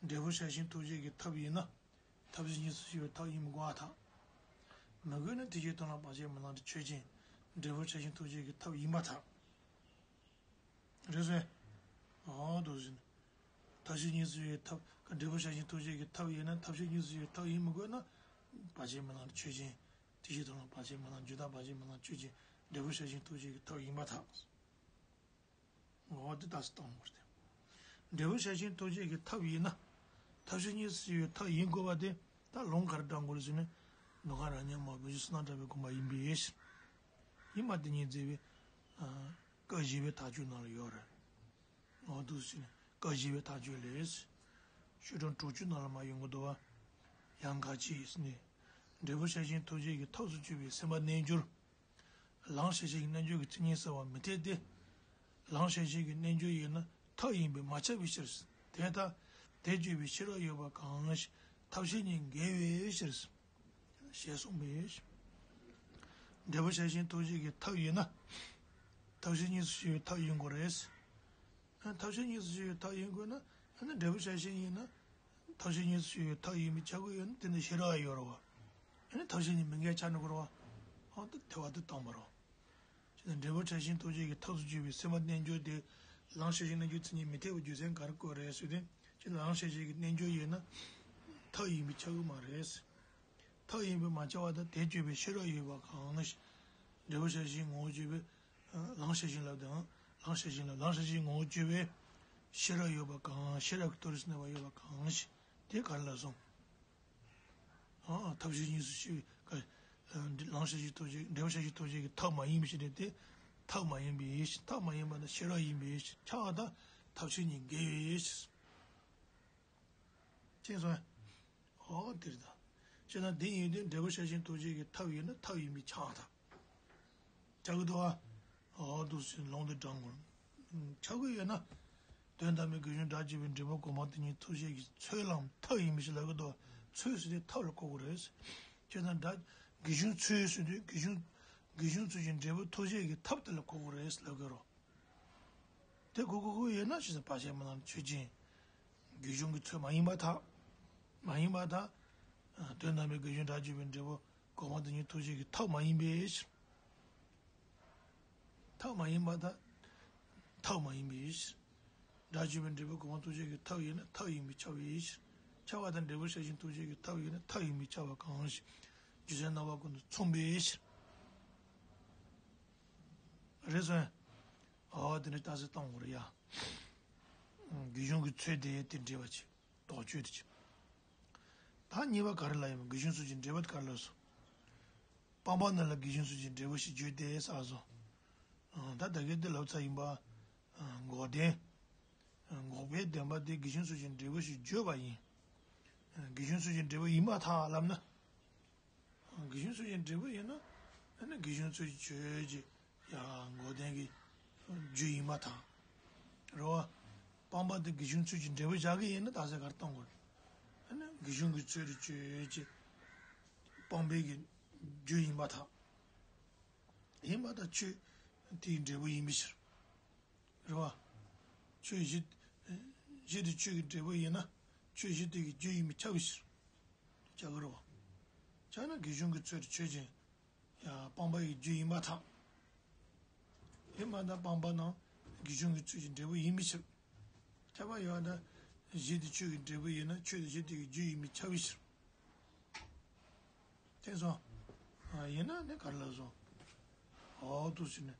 འབྲས་བུ་ཤེས་བཞིན་ཐོབ་བྱེད་ཀྱི་ཐབས་ཡིན་ན། ཐབས་ཤེས་གཉིས་སུ་ཕྱེ་བའི་ཐབས་ཡིན་མི་དགོས་པར་ཐལ། མི་དགོས་ན་དེ་ཕྱིར་ཐོ་རངས་བར་ཆད་རྨི་ལམ་དེ་ཆོས་ཅན། འབྲས་བུ་ཤེས་བཞིན་ཐོབ་བྱེད་ཀྱི་ཐབས་ཡིན་པར་ཐལ། རེད་སོ། འོ་དེ་བཞིན། ཐབས་ཤེས་གཉིས་སུ་ཕྱེ་བའི་ཐབས། འབྲས་བུ་ཤེས་བཞིན་ཐོབ་བྱེད་ཀྱི་ཐབས་ཡིན་ན་ཐབས་ཤེས་གཉིས་སུ་ཕྱེ་བའི་ཐབས་ཡིན་མི་དགོས་ན། བར་ཆད་རྨི་ལམ་དེ་ཆོས་ཅན། དེ་ཕྱིར་ཐོ་རངས་བར་ཆད་རྨི་ལམ་རྒྱུད་དག་བར་ཆད་རྨི་ལམ་ཆོས་ཅན། འབྲས་བུ་ཤེས་བཞིན་ཐོབ་བྱེད་ཀྱི་ཐབས་ཡིན་པར་ཐལ། འོ་དེ་ལྟ་སུ་གཏོང་དགོས་ཏེ། འབྲས་བུ་ཤེས་བཞིན་ཐོབ་བྱེད་ཀྱི་ཐབས་ཡིན་ན། ཐབས་ཤེས་གཉིས་སུ་ཕྱེ་བའི་ཐབས་ཡིན་དགོས་པ་དེ་ད་ལུང་ག་རེ་དྲངས་དགོས་རེད་ཟེར་ན། ནམ་མཁའ་རབ་མཉམ་མ་བུ་བཞི་བསོད་ནམས་གྲགས་པའི་དགོངས་པ་ཡིན་པའི་ཕྱིར། ཡིན་པ་དེ་ཉིད་མཛད་པའི་སྐབས་བཞི་པའི་མཐའ་དཔྱོད་ནང་ལ་ཡོད་རེད། འོ་འདུག་ཟེར་ནས་སྐབས་བཞི་པའི་མཐའ་དཔྱོད་ལས། ཤོག་གྲངས་དྲུག་ཅུ་ནང་ལ་མར་ཡོང་གི་འདུག་བ། ཡང་ཁ་ཅིག་ཟེར་ནས། འབྲས་བུ་ཤེས་བཞིན་ཐོབ་བྱེད་ཀྱི་ཐབས་སུ་གྱུར་པའི་སེམས་པ་རྣལ་འབྱོར། ལམ་ཤེས་བྱེད་ཀྱི་རྣལ་འབྱོར་གྱི་མཚན་ཉིད་གསལ་བ་མི་འཐད་དེ། ལམ་ཤེས་བྱེད་ཀྱི་རྣལ་འབྱོར་ཡིན་ན་ཐབས་ཡིན་པས་མ་ཁྱབ་པའི་ཕྱིར། དེ་ལྟར་དེ་བརྗོད་པའི་ཤེས་རབ་ཡོད་པ་གང་ཞིག་ཐབས་ཤེས་གཉིས་འགལ་བའི་ཕྱིར། ཞེས་གསུངས་པས། འབྲས་བུ་ཤེས་བཞིན་ཐོབ་བྱེད་ཀྱི་ཐབས་ཡིན་ན། ཐབས་ཤེས་གཉིས་སུ་ཕྱེ་བའི་ཐབས་ཡིན་དགོས་རེད། ཐབས་ཤེས་གཉིས་སུ་ཕྱེ་བའི་ཐབས་ཡིན་དགོས་ན། ཨ་ནི་འབྲས་བུ་ཤེས་བཞིན་ཡིན་ན། ཐབས་ཤེས་གཉིས་སུ་ཕྱེ་བའི་ཐབས་ཡིན་པས་ཁྱབ་ཀྱི་ཡོད་ན་དེ་ནི་ཤེས་རབ་ཡོད་རེད་བ། ཨ་ནི་ཐབས་ཤེས་གཉིས་མི་འགལ་ཆགས་ནི་དགོས་རེད་བ། ཨ་ད་དེ་བ་དེ་བཏང་བ་རེད། ཅེས་དང་འབྲས་བུ་ཕྲ་ཞིང་ཐོབ་བྱེད་ཀྱི་ཐབས་སུ་གྱུར་པའི་སེམས་པ་རྣལ་འབྱོར་དེ། ལམ་ཤེས་བཞིན་རྣལ་འབྱོར་མཚན་ཉིད་མི་འཐད་པའི་རྒྱུ་མཚན་ག་རེ་བཀོད་རེད་ཟེར་ཏེ། ཅེས་ལམ་ཤེས་བཞིན་གྱི་རྣལ་འབྱོར་ཡོད་ན། ཐབས་ཡིན་པས་ཁྱབ་ཀྱི་མ་རེད། ཐབས་ཡིན་པས་མ་ཁྱབ་པ་དང་དེ་བརྗོད་པའི་ཤེས་རབ་ཡོད་པ་གང་ཞིག་འབྲས་བུ་ཕྲ་ཞིང་ངོ་བོ་བརྗོད་པའི། ལམ་ཤེས་བཞིན་ལབ་དང་། ལམ་ཤེས་བཞིན་ལབ། ལམ་ཤེས་བཞིན་ངོ་བོ་བརྗོད་པའི་ཤེས་རབ་ཡོད་པ་གང་། ཤེས་རབ་ཀྱི་མཐོ་རིས་སུ་གནས་པ་ཡོད་པ་གང་ཞིག་དེ་ག་རེ་ལབ་སོང་། ཨ། ཐབས་ཤེས་གཉིས་སུ་ཕྱེ་བའི་སྐབས། ལམ་ཤེས་བཞིན་ཐོབ་བྱེད། འབྲས་བུ་ཤེས་བཞིན་ཐོབ་བྱེད་ཀྱི་ཐབས་མ་ཡིན་པའི་ཕྱིར་ཏེ། ཐབས་མ་ཡིན་པའི་ཕྱིར། ཐབས་མ་ཡིན་པ་ནི་ཤེས་རབ་ཡིན་པའི་ཕྱིར། ཁྱབ་པ་དང་ཐབས་ཤེས་གཉིས་འགལ་བའི་ཕྱིར། མཁྱེན་སོང་ངས། འོ་དེ་རེད་ད། ཅེ་ན་དེ་ཡིན་དུས་འབྲས་བུ་ཤེས་བཞིན་ཐོབ་བྱེད་ཀྱི་ཐབས་ཡིན་ན་ཐབས་ཡིན་པས་ཁྱབ་པ་དང་། ཁྱབ་ཀྱི་འདུག་བ། འོ་འདུག་སེ་ལུང་དེ་དྲངས་དགོས། ཁྱབ་ཀྱི་ཡོད་ན། དོན་དམ་པའི་སྒོ་གསུམ་སྒྲ་བརྗོད་པའི་འབྲས་བུ་གོ་འཕང་དེ་ཉིད་ཐོབ་བྱེད་ཀྱི་ཚོད་ལའང་ཐབས་ཡིན་པའི་ཕྱིར་ལབ་ཀྱི་འདུག་ཚོད་ཟེར་དེ་ཐབས་ལ་གོ་དགོས་རེད། ཁྱེད་རང་སྒྲ། སྒོ་གསུམ་ཚོད་ཟེར་དུས་སྒོ་གསུམ། སྒོ་གསུམ་ཚོད་ཀྱི་འབྲས་བུ་ཐོབ་བྱེད་ཀྱི་ཐབས་དེ་ལ་གོ་དགོས་རེད་ལབ་ཀྱི་རོ། དེ་གོ་གོ་གོ་ཡོད་ན་ཞེས་བར་ཆད་རྨི་ལམ་ཆོས་ཅན། སྒོ་གསུམ་གྱི་ཚོད་མ་ཡིན་པར་ཐལ། མ་ཡིན་པར་ཐལ། དོན་དམ་པའི་སྒོ་གསུམ་སྒྲ་བརྗོད་པའི་འབྲས་བུ་གོ་འཕང་དེ་ཉིད་ཐོབ་བྱེད་ཀྱི་ཐབས་མ་ཡིན་པའི་ཕྱིར། ཐབས་མ་ཡིན་པར་ཐལ། ཐབས་མ་ཡིན་པའི་ཕྱིར། སྒྲ་བརྗོད་པའི་འབྲས་བུ་གོ་འཕང་ཐོབ་བྱེད་ཀྱི་ཐབས་ཡིན་ན་ཐབས་ཡིན་པས་ཁྱབ་པའི་ཕྱིར། ཁྱབ་པ་དང་འབྲས་བུ་ཤེས་བཞིན་ཐོབ་བྱེད་ཀྱི་ཐབས་ཡིན་ན་ཐབས་ཡིན་པས་ཁྱབ་པ་གང་ཞིག་རྒྱུ་མཚན་རྣམ་པ་ཀུན་ཏུ་མཚུངས་པའི་ཕྱིར། རེད་སོང་། ཨོ་དེ་འདྲ་ལྟ་ཚུལ་གཏོང་དགོས་རེད་ཡ། སྒོ་གསུམ་གྱི་ཚོད་དེ་དེ་འདྲེས་པ་ཆེ། དོགས་གཅོད་དེ་ཆེ། ད་གཉིས་པ་ག་རེ་ལབ་ཡིན། སྒོ་གསུམ་ཚོད་ཀྱི་འབྲས་བུ་དེ་ག་རེ་ལབ་སོང་། སྤངས་པ་རྣམས་ལ་སྒོ་གསུམ་ཚོད་ཀྱི་འབྲས་བུ་ཞེས་བརྗོད་དེ་ཟེར་སོང་། ད་ད་གིན་དེ་ལབ་ཚར་ཡིན་པ། འགོག་བདེན། འགོག་པའི་བདེན་པ་དེ་སྒོ་གསུམ་ཚོད་ཀྱི་འབྲས་བུ་ཞེས་བརྗོད་པ་ཡིན། སྒོ་གསུམ་ཚོད་ཀྱི་འབྲས་བུ་ཡིན་པར་ཐལ་ལབ་ན། སྒོ་གསུམ་ཚོད་ཀྱི་འབྲས་བུ་ཡིན་ན། ཨ་ནི་སྒོ་གསུམ་ཚོད་ཀྱི་ཆོས་ཀྱི་ཡ་འགོག་བདེན་གྱི་རྒྱུ་ཡིན་པར་ཐལ། རེད་བ། སྤངས་པ་དེ་སྒོ་གསུམ་ཚོད་ཀྱི་འབྲས་བུ་བཞག་གི་ཡིན་ན་ད་ཟེར་གར་གཏོང་དགོས། ཨ་ནི་སྒོ་གསུམ་གྱི་ཚོད་དེ་ཆོས་ཀྱི་སྤངས་པའི་གི་རྒྱུ་ཡིན་པར་ཐལ། ཡིན་པར་ཐལ་ཆོས་དེའི་འབྲས་བུ་ཡིན་པའི་ཕྱིར། རེད་བ། ཆོས་བཞི། བཞི་དེ་ཆོས་ཀྱི་འབྲས་བུ་ཡིན་ན་ཆོས་བཞི་དེ་གི་རྒྱུ་ཡིན་པས་ཁྱབ་པའི་ཕྱིར། ཁྱབ་ཀྱི་རེད་བ། ཁྱབ་ན་སྒོ་གསུམ་གྱི་ཚོད་དེ་ཆོས་ཅན། ཡང་སྤངས་པ་ཡི་རྒྱུ་ཡིན་པར་ཐལ། ཡིན་པར་ཐལ་སྤངས་པ་རྣམས་སྒོ་གསུམ་གྱི་ཚོད་ཀྱི་འབྲས་བུ་ཡིན་པའི་ཕྱིར། ཁྱབ་པ་ཡོད་ན་བཞི་དེ་ཆོས་ཀྱི་འབྲས་བུ་ཡིན་ན་ཆོས་དེ་བཞི་དེ་གི་རྒྱུ་ཡིན་པས་ཁྱབ་པའི་ཕྱིར། མཁྱེན་སོང་། ཡིན་ན་ནི་ག་རེ་ལབ་སོང་། འོ་འདུག་ཟེར་ནས།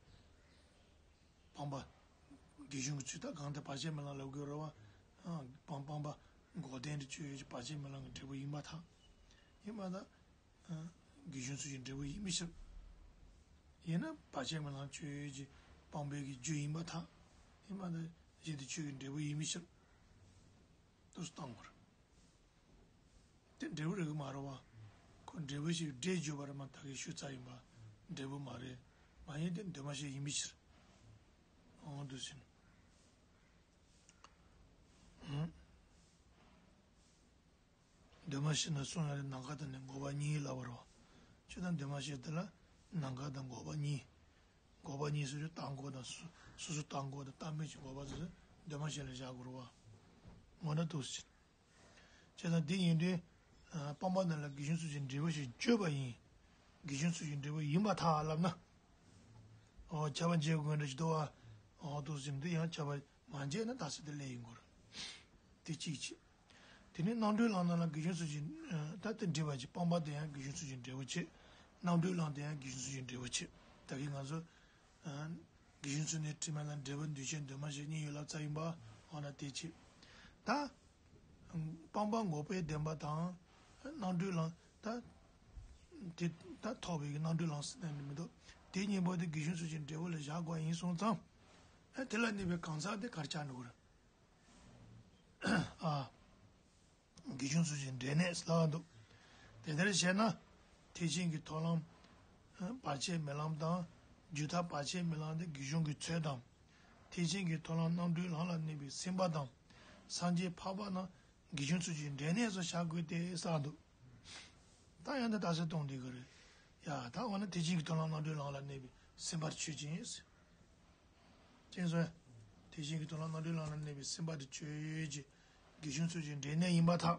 པ། དགེ་སྦྱོང་གི་ཆོས་ད་གང་དེ་བར་ཆད་མེད་ལམ་ལབ་དགོས་རེད་བ། སྤང་སྤང་པ་འགོག་བདེན་དུ་སྤྱོད་ཡུལ་གྱི་བར་ཆད་མེད་ལམ་གྱི་འབྲས་བུ་ཡིན་པར་ཐལ། ཡིན་པར་ཐལ། དགེ་སྦྱོང་ཚུལ་གྱི་འབྲས་བུ་ཡིན་མི་ཕྱིར། ཡིན་ན་བར་ཆད་མེད་ལམ་སྤྱོད་ཡུལ་གྱི་སྤང་པའི་གི་རྒྱུ་ཡིན་པར་ཐལ། ཡིན་པར་ཐལ། གཞི་དེ་ཆོས་ཀྱི་འབྲས་བུ་ཡིན་མི་ཕྱིར། དུ་སྟོན་དགོས། དེ་འབྲས་བུ་རེད་གི་མ་རེད་བ། ཁོ་འབྲས་བུ་ཞིག་འབྲས་བརྗོད་པ་རེད་མ་ཐག་གི་ཞུ་ཚར་ཡིན་པ། འབྲས་བུ་མ་རེད། མ་ཡིན་ཏེ་འདུས་མ་བྱས་ཡིན་པའི་ཕྱིར། འོང་དུ་ཕྱིན། འདུས་མ་བྱས་ན་གསུང་ཡ་རེད་ནམ་མཁའ་དང་ནི་འགོག་པ་གཉིས་ལབ་པ་རེད་བ། ཆོས་དང་འདུས་མ་བྱས་དེ་ལ་ནམ་མཁའ་དང་འགོག་པ་གཉིས། འགོག་པ་གཉིས་སུ་ཆོས་བཏང་དགོས་དང་སོ་སོ་བཏང་དགོས་དང་བཏང་མེད་ཀྱི་འགོག་པ་དེ་འདུས་མ་བྱས་ལ་བཞག་དགོས་རེད་བ། ངོ་ན་དུ་ཕྱིན། བྱས་ཙང་དེ་ཡིན་དུས། སྤངས་པ་རྣམས་ལ་དགེ་སྦྱོར་ཚུལ་གྱི་འབྲས་བུ་ཞེས་བརྗོད་པ་ཡིན། དགེ་སྦྱོར་ཚུལ་གྱི་འབྲས་བུ་ཡིན་པར་ཐལ་ལབ་ན། འོ་ཁྱབ་པ་འབྱེད་དགོས་འདྲ་ཞིག་འདུག་བ། འོ་འདུག་ཟིན་དུས་ཡང་ཁྱབ་པ་མ་འབྱེད་ན་རྟགས་གསལ་དེ་ལས་ཡིན་དགོས་རེད། དེ་གཅིག་བྱས། དེ་ནས་རྣམ་གྲོལ་ལམ་རྣམས་ལ་དགེ་སྦྱོར་ཚུལ་གྱི། ད་དེ་འདྲི་བ་ཅིག་སྤངས་པ་དེ་ཡང་དགེ་སྦྱོར་ཚུལ་གྱི་འབྲས་བུ་བྱེད། རྣམ་གྲོལ་ལམ་དེ་ཡང་དགེ་སྦྱོར་ཚུལ་གྱི་འབྲས་བུ་བྱེད། ད་གིན་ང་ཚོ། དགེ་སྦྱོར་ཚུལ་ནི་དྲི་མ་དང་འབྲས་བུ་འདུས་བྱས་འདུས་མ་བྱས་གཉིས་ཡོད་ལབ་ཚར་ཡིན་པ། འོ་ན་དེ་བྱེད། ད། སྤངས་པ་འགོག་པའི་བདེན་པ་དང་། རྣམ་གྲོལ་ལམ་ད། དེ་ད་ཐོབ་པའི་རྣམ་གྲོལ་ལམ་ཟེར་ནས་མི་འདུག་དེ་གཉིས་པོ་དེ་དགེ་སྦྱོར་ཚུལ་གྱི་འབྲས་བུ་ལ་བཞག་དགོས་ཡིན་སོང་ཙང་། ཨ་དེ་ལ་གནས་པའི་གང་ཟག་དེ་གར་ཆགས་འགྲོ་གི་རེད། ཨ། དགེ་སྦྱོར་ཚུལ་གྱི་འབྲས་གནས་ལབ་འདུག་དེ་ལྟར་བྱས་ན། ཐེག་ཆེན་གྱི་ཐོབ་ལམ། བར་ཆད་མེད་ལམ་དང་། རྒྱུ་མཐའ་བར་ཆད་མེད་ལམ་དེ་དགེ་སྦྱོར་གྱི་ཚུལ་དང་། ཐེག་ཆེན་གྱི་ཐོབ་ལམ་རྣམ་གྲོལ་ལམ་ལ་གནས་པའི་སེམས་པ་དང་། སངས་རྒྱས་འཕགས་པ་རྣམས་དགེ་སྦྱོར་ཚུལ་གྱི་འབྲས་གནས་སུ་བཞག་དགོས་ཏེ་ཟེར་འདུག་ད་ཡང་འདི་རྟགས་གསལ་གཏོང་བསྡད་ཀྱི་རེད། ཡ་ད་འོ་ན་ཐེག་ཆེན་གྱི་ཐོབ་ལམ་རྣམ་གྲོལ་ལམ་ལ་གནས་པའི་སེམས་པར་ཆོས་ཅན། ཅན་སོ། ཐེག་ཆེན་གྱི་ཐོབ་ལམ་རྣམ་གྲོལ་ལམ་ལ་གནས་པའི་སེམས་པ་དེ་ཆོས་ཅན། དགེ་སྦྱོར་ཚུལ་གྱི་འབྲས་གནས་ཡིན་པར་ཐལ།